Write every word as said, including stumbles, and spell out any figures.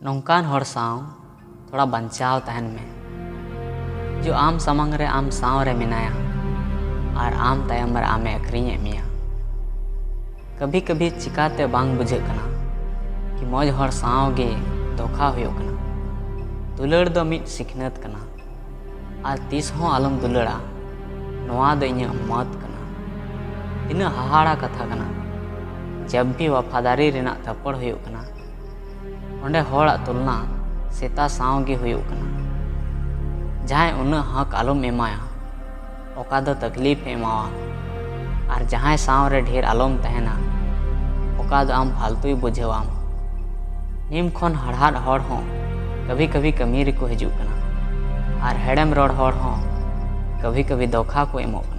ᱱᱚᱝᱠᱟᱱ ᱦᱚᱲ ᱥᱟᱶ ᱛᱷᱚᱲᱟ ᱵᱟᱧᱪᱟᱣ ᱛᱟᱦᱮᱱ ᱢᱮ, ᱡᱚ ᱟᱢ ᱥᱟᱢᱟᱝ ᱨᱮ ᱟᱢ ᱥᱟᱶ ᱨᱮ ᱢᱮᱱᱟᱭᱟ ᱟᱨ ᱟᱢ ᱛᱟᱭᱚᱢ ᱨᱮ ᱟᱢᱮ ᱟᱹᱠᱷᱨᱤᱧᱮᱫ ᱢᱮᱭᱟ᱾ ᱠᱟᱵᱷᱤ ᱠᱟᱵᱷᱤ ᱪᱤᱠᱟᱛᱮ ᱵᱟᱝ ᱵᱩᱡᱷᱟᱹᱜ ᱠᱟᱱᱟ ᱠᱤ ᱢᱚᱡᱽ ᱦᱚᱲ ᱥᱟᱶ ᱜᱮ ᱫᱷᱳᱠᱷᱟ ᱦᱩᱭᱩᱜ ᱠᱟᱱᱟ᱾ ᱫᱩᱞᱟᱹᱲ ᱫᱚ ᱢᱤᱫ ᱥᱤᱠᱷᱱᱟᱹᱛ ᱠᱟᱱᱟ ᱟᱨ ᱛᱤᱥ ᱦᱚᱸ ᱟᱞᱚᱢ ᱫᱩᱞᱟᱹᱲᱟ, ᱱᱚᱣᱟ ᱫᱚ ᱤᱧᱟᱹᱜ ᱢᱚᱛ ᱠᱟᱱᱟ᱾ ᱛᱤᱱᱟᱹᱜ ᱦᱟᱦᱟᱲᱟ ᱠᱟᱛᱷᱟ ᱠᱟᱱᱟ, ᱡᱟᱵ ᱵᱷᱤ ᱣᱟᱯᱷᱟᱫᱟᱨᱤ ᱨᱮᱱᱟᱜ ᱛᱷᱟᱯᱚᱲ ᱦᱩᱭᱩᱜ ᱠᱟᱱᱟ, ᱚᱸᱰᱮ ᱦᱚᱲᱟᱜ ᱛᱩᱞᱱᱟ ᱥᱮᱛᱟ ᱥᱟᱶ ᱜᱮ ᱦᱩᱭᱩᱜ ᱠᱟᱱᱟ᱾ ᱡᱟᱦᱟᱸᱭ ᱩᱱᱟᱹᱜ ᱦᱚᱠ ᱟᱞᱚᱢ ᱮᱢᱟᱭᱟ, ᱚᱠᱟ ᱫᱚ ᱛᱟᱠᱞᱤᱯ ᱮ ᱮᱢᱟᱣᱟ, ᱟᱨ ᱡᱟᱦᱟᱸᱭ ᱥᱟᱶ ᱨᱮ ᱰᱷᱮᱨ ᱟᱞᱚᱢ ᱛᱟᱦᱮᱱᱟ, ᱚᱠᱟ ᱫᱚ ᱟᱢ ᱯᱷᱟᱞᱛᱩᱭ ᱵᱩᱡᱷᱟᱹᱣᱟᱢ᱾ ᱱᱤᱢ ᱠᱷᱚᱱ ᱦᱟᱲᱦᱟᱫ ᱦᱚᱲ ᱦᱚᱸ ᱠᱟᱹᱵᱷᱤ ᱠᱟᱹᱵᱷᱤ ᱠᱟᱹᱢᱤ ᱨᱮᱠᱚ ᱦᱤᱡᱩᱜ ᱠᱟᱱᱟ, ᱟᱨ ᱦᱮᱲᱮᱢ ᱨᱚᱲ ᱦᱚᱲ ᱦᱚᱸ ᱠᱟᱹᱵᱷᱤ ᱠᱟᱹᱵᱷᱤ ᱫᱷᱳᱠᱷᱟ ᱠᱚ ᱮᱢᱚᱜ ᱠᱟᱱᱟ᱾